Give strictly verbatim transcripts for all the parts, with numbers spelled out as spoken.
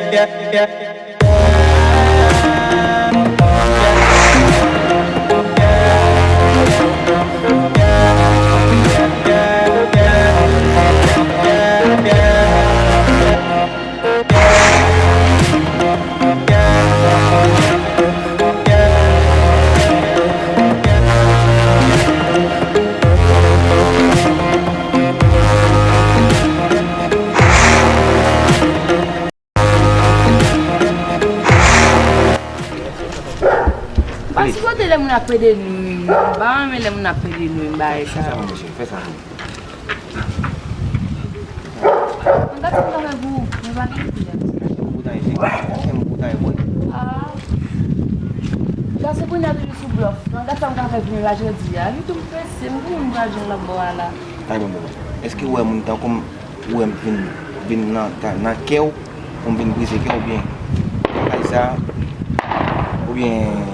M pa sipote lè moun ap pede nou, m pa renmen lè moun ap pede nou, m bagay sa. Fè sa pou mwen, cheri, fè sa pou mwen. Mwen gade sa m ka fè pou ou, mwen pa gen pwoblèm. Fè m boutay, cheri, fè m boutay, bòy. Ah. Gason kounye a toujou sou blòf. Mwen gade sa m ka fè pou nou la jodi a. Li tou prese, m konnen m pral jwenn lòt bò a la. Ay, bon, bon, bon. Èske ou wè moun tankou m, ou wè m vin, vin nan, nan kè w, pou m vin brize kè w, oubyen bagay sa, oubyen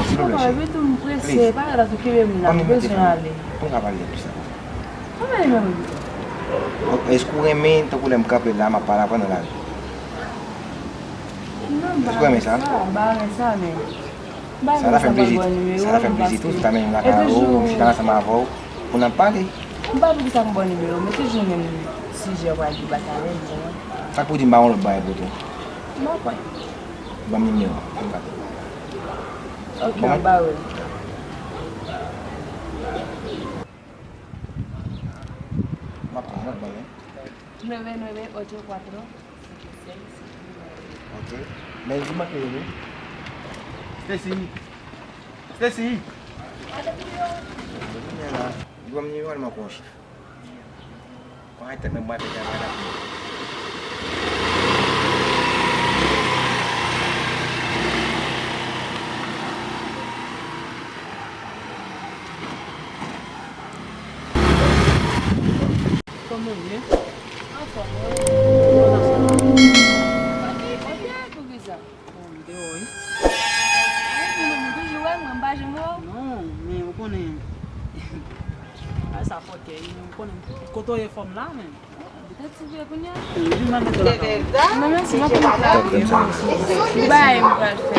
Silvouplè, cheri. Epi tou m prese, pa rete atò, kenbe m la, m bezwen ale. Mwen ka pale de sa. Kòman e menm? Èske w renmen tankou lè m kanpe la, m ap pale avè w nan lari? Non, m pa renmen sa, m pa renmen sa, men m pa renmen sa, m pa gen bon nimewo, sa ta fè m plezi tou, si w ta mennen m lakay ou, m chita ansanm avè w, pou n ap pale. M pa poukisa m ba w nimewo, men se jis menm sijè w pral debat avè m, ou konprann? Sa k pou di m ba w yon lòt bagay pou tou? M pa kwè. Ban m nimewo, pou m rele. Ok, m ba w l. M ap pran, m ap pran. Nueve nueve ocho cuatro siete seis siete nueve. Ok. Men di m ap rele. Stacy! Stacy! Ban m nimewo a, m ap pran yon chif. Kòman tèt mwen mwen fè travay la pou mwen. Kòman w ye? Anfòm, wi. Kòman sa? Ok, ok, poukisa? Bon, m te wè w, wi. Wi, mwen, mwen toujou wè, mwen pa janm wè w. Non, men ou konnen. Ay, sa fòkè, wi, men ou konnen. Kote w ye fò m la, men. Ou te ti vye kounye a. Wi, m ap mete w lakay ou. Non, mèsi, m ap mete w lakay ou. Bay, m pral fè.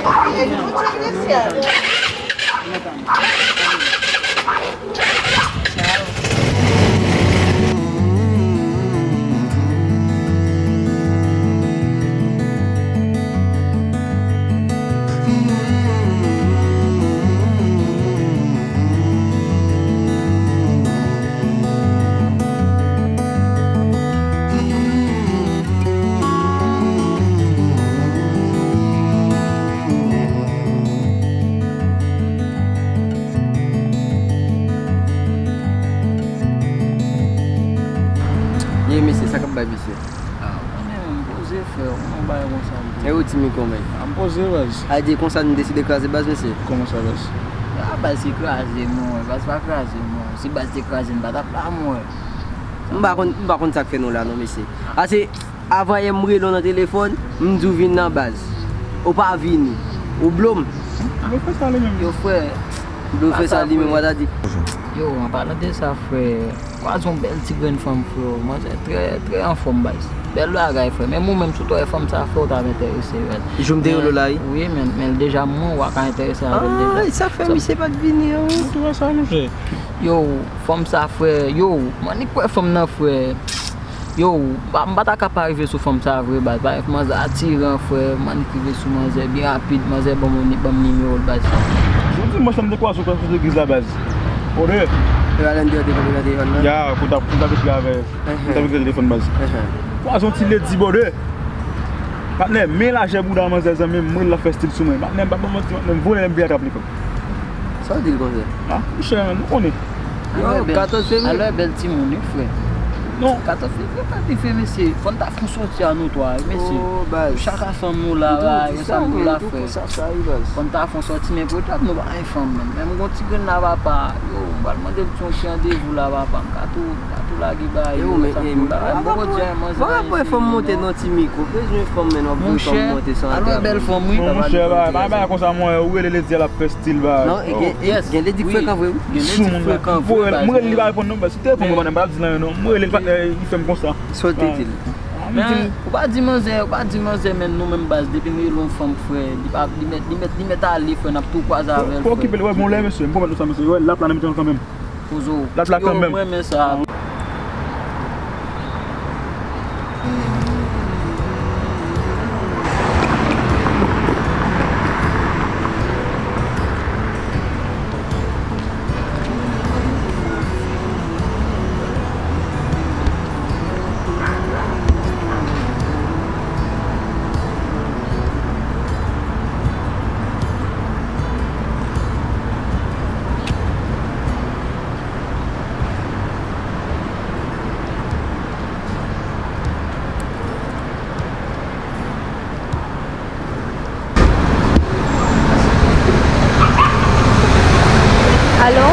Ye, mesye, sa k ap bay, mesye? Ah, ou konnen, m poze, frè, ou konnen bagay konsa, m poze. E ou, Timi, kòman? Ah, m poze, baz. A di konsa nou deside kraze baz, mesye? Kòman sa, baz? Ah, baz, se kraze, mwen, baz pa kraze, mwen. Si baz te kraze, n pa t ap la, mwen. M pa konn, m pa konn sa k fè nou la, non, mesye. Ase, avan yè m rele w nan telefòn, m di w vin nan baz. Ou pa vini. Ou blo m. Blo fè sa li menm. Yo, frè. Blo fè sa li menm, w a ta di. Yo, an palan de sa, frè, kwaze yon bèl ti grenn fanm, frè. Manzè trè, trè anfòm, baz. Bèl bagay, frè. Menm ou menm, si w t wè fanm sa, frè, ou t ap enterese, baz. Jou m te rele w la, wi. Wi, men, men l deja mwen, w a ka enterese avè l deja. Ah, sa fè misye pa t vini, an. Ou te wè sa, monchè? Yo, fanm sa, frè. Yo, m annik wè fanm nan, frè. Yo, m pa, m pa ta ka pa rive sou fanm sa vre, baz. Bagay manzè atiran, frè. M annik rive sou manzè byen rapid. Manzè ban m, ban m nimewo l, baz. Jodi dimanch la, m te kwaze w sou legliz la, baz. Brother. E la lè m te, te kanpe nan telefòn nan? Ya, kote w t ap, kote w t ap ekri avè, kote w t ap ekri nan telefòn, baz. Kwaze yon ti ledi, brother. Patnè, men lajè bouda manzè, zanmi m, mwen, l ap fè stil sou mwen. Patnè, m pa ban manti, patnè, m vole lè m vin atrap li, frè. Sa w di l konsa? Ah, monchè, nou konnen. Yo, katòz fevriye. Alò, bèl timoun, wi, frè. Non. Katòf li fè, li fè, mesye. Fò n ta fè yon sòti a nou twa, mesye. Oh, baz. Chak a fanm nou la, la, yo sa nou la fè. Fò n ta fè yon sòti, men pwoblèm nou pa gen fanm, menm. Menm gon ti grenn la, papa. Yo, m pral mande l ti yon ti randevou la, papa. M ka tou, m ka tou lage bagay yo, sa m tou la. M poko di anyen, manzè pa gen fanm monte nan ti mikwo. Bezwen fanm, men w ap voye fanm monte san antre avè l. Monchè, pa, pa, pa konsa, mwen, ou rele ledi a, l ap fè stil bagay. Non, gen, gen ledi k frekan vre, wi. Gen ledi k frekan vre, baz. M rele li, pa reponn non, baz. Te pou mwen, m pa di l anyen non. M rele l, patnè, li fè m konsa. Sa w te di l? Men, ou pa di manzè, ou pa di manzè, men nou menm baz, depi m rele yon fanm, frè, li pa, li mèt, li mèt, li mèt ale, frè, n ap tou kwaze avè l, frè. Fò okipe l, wè, bon lè, mesye, m pwomèt nou sa, mesye, wè, l ap la nan mitan kanmenm. Poze w. L ap la kanmenm. Yo, m renmen sa. Alo?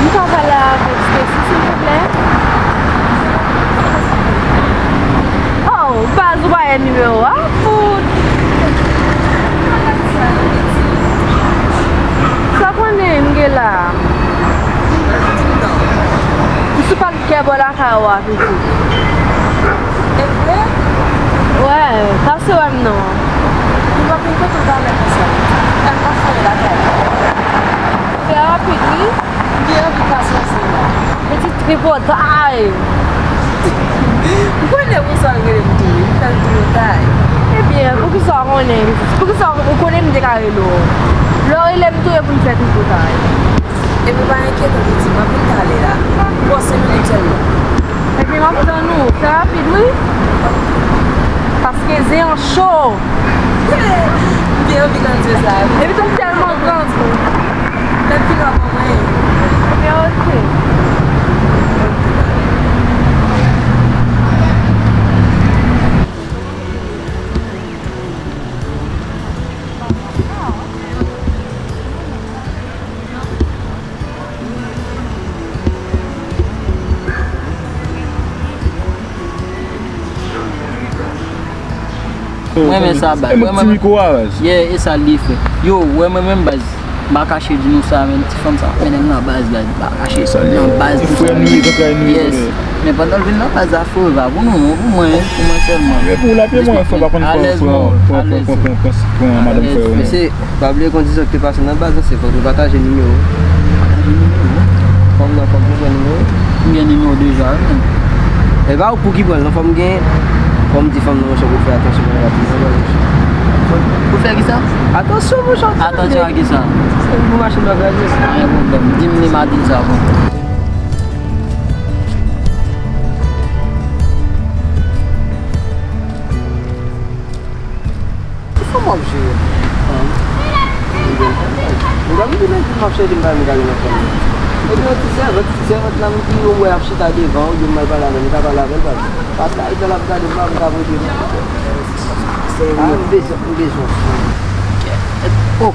M ka pale avèk Stacy, silvouplè? Oh, baz, ou pa gen nimewo a? Fout! Sa konnen m gen la? M sou pa Kè bò lakay ou a, pitit. E vre? Wè, pase wè m non. Nou pa fin kote w talè konsa, pitit. Kòman w fè lakay la? Trè rapid, wi. M gen anvi pase ansanm la. Pitit tripotay. M konnen pou sa w rele m tou, wi. M fè l tripotay. Ebyen, poukisa w konnen, pitit? Poukisa w konnen m te ka rele w? Lè w rele m tou, e pou m fè tripotay. Epi pa enkyete w pitit, m ap vin talè a. Bon, senk minit sèlman. Epi m ap tann ou, fè rapid wi. Paske zen an cho. M te anvi tann zen sa a. Epi tou m tèlman grangou. Lè m fin w ap anvoye. Ebyen oke. Mwen renmen sa, baz. Mwen renmen ti mikwo a, baz. Yeah, e sa li fè. Yo, wè mwen menm, baz. M pa kache di nou sa, men ti fanm sa ap mennen m nan baz, baz. M pa kache nan baz pou sa. Yes. Men pandan l vin nan baz la, frè, pa pou nou non, pou mwen, pou mwen sèlman. Men pou lapye mwen, frè, pa konn pran, pran, pran, pran, pran, pran, pran madanm frè yo non. Mesye, pa bliye kondisyon ki te pase nan baz la, se fòk nou pataje nimewo. Pataje nimewo? Fanm nan, fòk nou pran nimewo. M gen nimewo deja, wi, men. E pa ou pou ki pran l non, fò m gen, fò m di fanm nan, monchè, pou fè atansyon pou l pa pran l, monchè. Pou fè kisa? Atansyon, monchè. Atansyon a kisa? Se pou machin pa kraze. Pa gen pwoblèm. Di m li, m a di l sa, bon. Ki fanm w ap jere? Ou pa vin di men m ap chèche m pa vin gade nan fanm nan. Epi yon ti sèvant, ti sèvant la, m di ou wè ap chita devan, ou di m al pale avè l, m ka pale avè l, pa vre. Paske a etan l ap gade m la, m ka voye m. Ah, m bezwen, m bezwen fanm. Oh!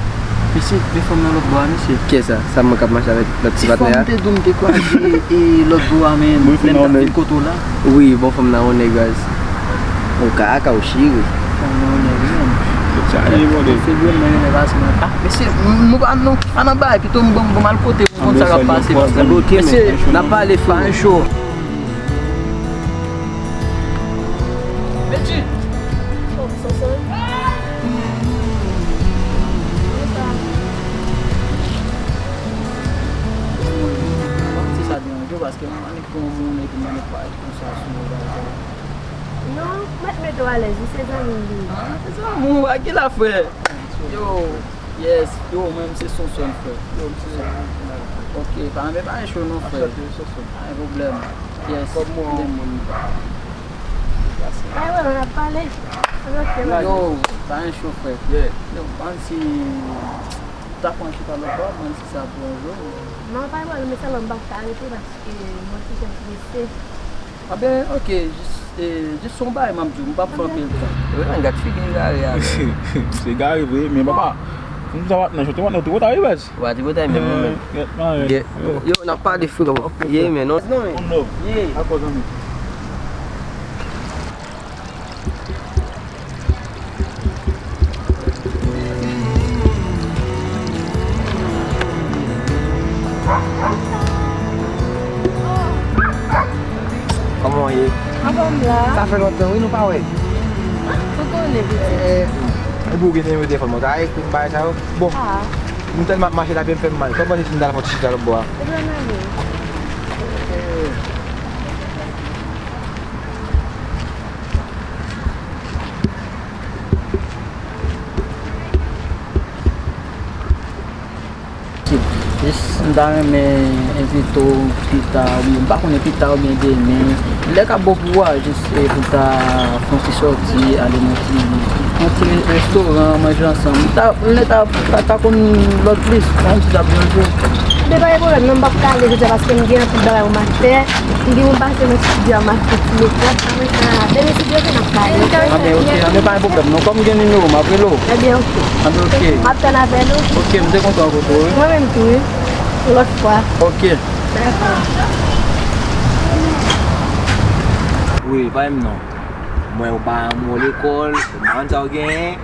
Mesye, men fanm nan lòt bò a, mesye. Kiyès sa? Sa mwen k ap mache avèk lòt ti patnè a? Ti fanm te di w m te kwaze e lòt bò a, men lè m t ap vin kote w la. Wi, bon, fanm nan yon nèg, baz. Yon ka, ka ou chire. Fanm nan yon nèg, menm. Mesye, nou pa, nou pa nan bay, pito m, bon, bon, m al kote pou m konn sa k ap pase, paske, mesye, n ap pale, frè. Pa gen cho. Medjid! Ti sa deranje w paske m annik pran moun epi m annik parèt konsa sou yon bagay. Non, mèt mete w alèz wi, se zanmi m li ye. Ah, se zanmi w, a ki la frè? Yo, yes, yo, mwen m se Sonson frè. Yo, m se Sonson. Ok, pa, men pa gen cho non frè. Anchante, Sonson. Pa gen pwoblèm. Yes. Kòm mwen, yon moun. Ay, wè, nou ap pale. Ok, wè. Yo, pa gen cho frè. Yeah. Yo, ban si Ta pran chita lòt bò, mwen si sa pou yon jou. Non, pa yon pwoblèm, men sèlman m p ap ka rete paske mwen ti jan prese. A ben, oke, jis, eh, jis yon bagay m ap di w, m p ap fè anpil tan. Yo, nan gad figi egare a. Se egare vre, men papa, m sa w ap nan chote, w ap nan twò ta ribèz. W ap twò ta menm, mwen menm. Gèt mare. Yo, n ap pale frè. Ok, ye, men non. Non, men. Ye. Dakò, zanmi. Kòman w ye? Anfòm la. Sa fè lontan, wi, nou pa wè. Ou konnen, pitit. Eh, epi w gen nimewo telefòn mwen, ta ekri m bagay sa yo. Bon, ah, m tèlman ap mache, lapye m fè m mal. Kòman se si m ta al fè yon ti chita lòt bò a? Ou pran ale. Jis, m ta renmen envite w pita, oubyen m pa konnen pita oubyen demen. Lè k ap bon pou ou a, jis, eh, pou ta fè yon ti sòti, ale nan ti, yon ti restoran, manje ansanm. Ta, lè ta, ta, ta konn lòt plis, yon ti tab yon jou. Men pa gen pwoblèm, non, m p ap ka ale jodi a paske m gen anpil bagay pou m al fè. M gen pou m pase nan estidyo a, m al fè ti mekòp. Apre sa, demen si Dye vle, n ap pale, oke? Anben, oke, anben, pa gen pwoblèm, non. Kòm m gen nimewo w, m ap rele w. Ebyen, oke. Anben, oke. M ap tann apèl ou. Oke, m te kontan rankontre w, wi. Mwen menm tou, wi. Yon lòt fwa. Oke. Dakò. Wi, pa menm non. Mwen, ou pa yon lekòl, ou pa konn sa w genyen.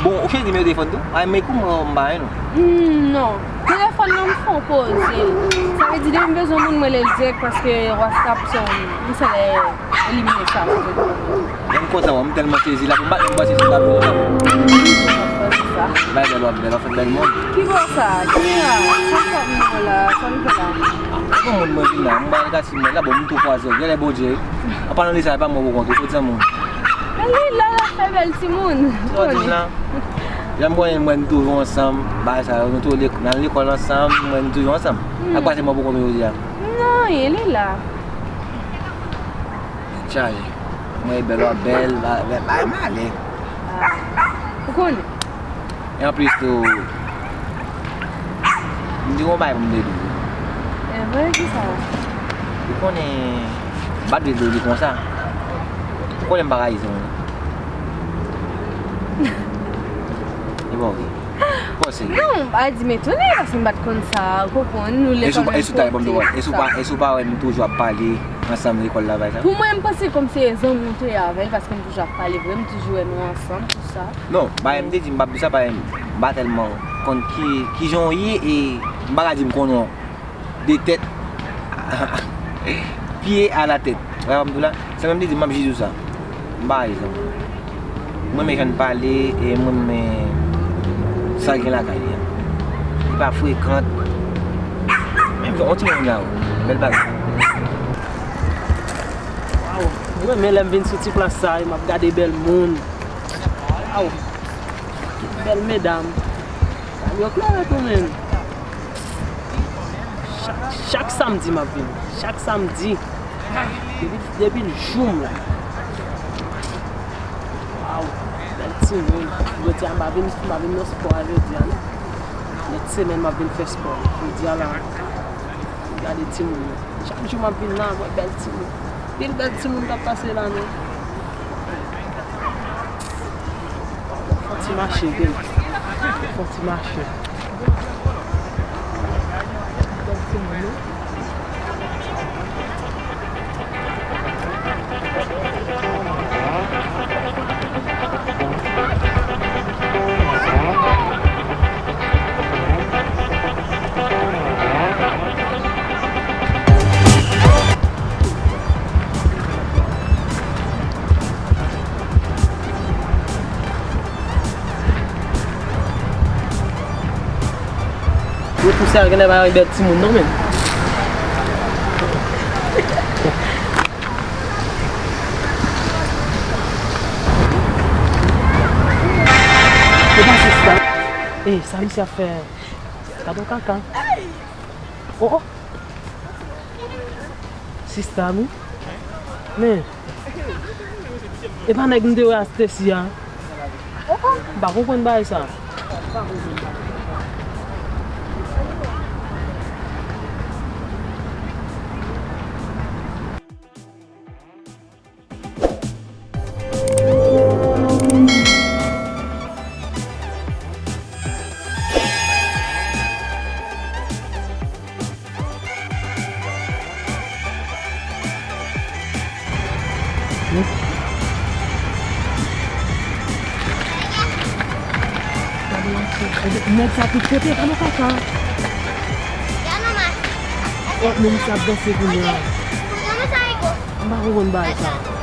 Bon, ou chèche nimewo telefòn tou? Ay, men kou mwen, m pa gen non. Hmm, non. Telefòn nan m fè w poze. Sa vle di, depi m bezwen moun, mwen rele l dirèk paske WhatsApp se yon, m sèlè elimine sa. Menm konsa, m tèlman sezi la, m pa, m pa sezi la, m pa sezi la. Bay bèl, w ap bèl, w ap fè bèl moun. Ki bò sa? Ki miray? Sa m fè moun la? Sa m fè la? Bon, moun mwen vin la, m ba l gati mwen la, bon, m tou kwaze, genlè Bondye. An palan de sa, e pa mwen pou kont ou, tout zanmi w. Men li la, l ap fè bèl timoun. Sa w di m la? Jan m konnen mwen, nou toujou ansanm, bagay sa yo, nou tou lek-, nan lekòl ansanm, mwen, nou toujou ansanm. Hmm. Ak pase mwen pou kont ou jodi a. Non, li la. Tèt chaje. Mwen, bèl, w ap bèl, ba, ba, ba, m ale. Ah. Ou konnen? E anplis tou, m di w yon bagay pou m te di w. E vre, kisa? Ou konnen, m pa t vle di w li konsa. Ou konnen m pa rayi zanmi. E bon, wi. Pòse. Non, m pa di m etone, paske m pa t konn sa, ou konprann, nou lekòl menm kote. E si w pa, e si w pa wè m toujou ap pale ansanm lekòl la, bagay sa? Pou mwen, m panse kòm se zanmi w te ye avè l, paske m toujou ap pale vre, m toujou wè nou ansanm, tout sa. Non, bagay m te di, m p ap di sa, paske m pa tèlman konn ki, kijan w ye, e m pa ka di m konnen w de tèt, pye a la tèt. Ou wè sa m di w la? Se mwen m te di, m ap jije w sa. M pa rayi zanmi. Mwen renmen jan n pale, e mwen renmen sa l gen lakay li a. Li pa frekan. Menm jan, yon timoun la, wi. Bèl bagay. Waw, mwen renmen lè m vin sou ti plas sa, e m ap gade bèl moun. Waw, bèl medam. Sa yo klere tou, menm. Chak, chak samdi m ap vini. Chak samdi. Depi, depi l jou m la. Waw, bèl timoun. Jodi a m pa vin, m pa vin nan spò a jodi a, non. Lòt semèn m ap vin fè spò. Jodi a la, gade timoun yo. Chak jou m ap vin la, m wè bèl timoun. Pil bèl timoun k ap pase la, non. Fon ti mache, wi. Fon ti mache. Yo pouse a genlè pa yon bèl timoun non, menm. Epa sista. Ey, sa misye ap fè? Gade yon kaka. Oh, oh. Sista, wi. Men. Epa nèg m te wè a Stacy a. M pa konprann bagay sa. Nèg sa tout kote, kòman sa fè? Oh, nèg sa ap danse kounye a. M pa konprann bagay sa.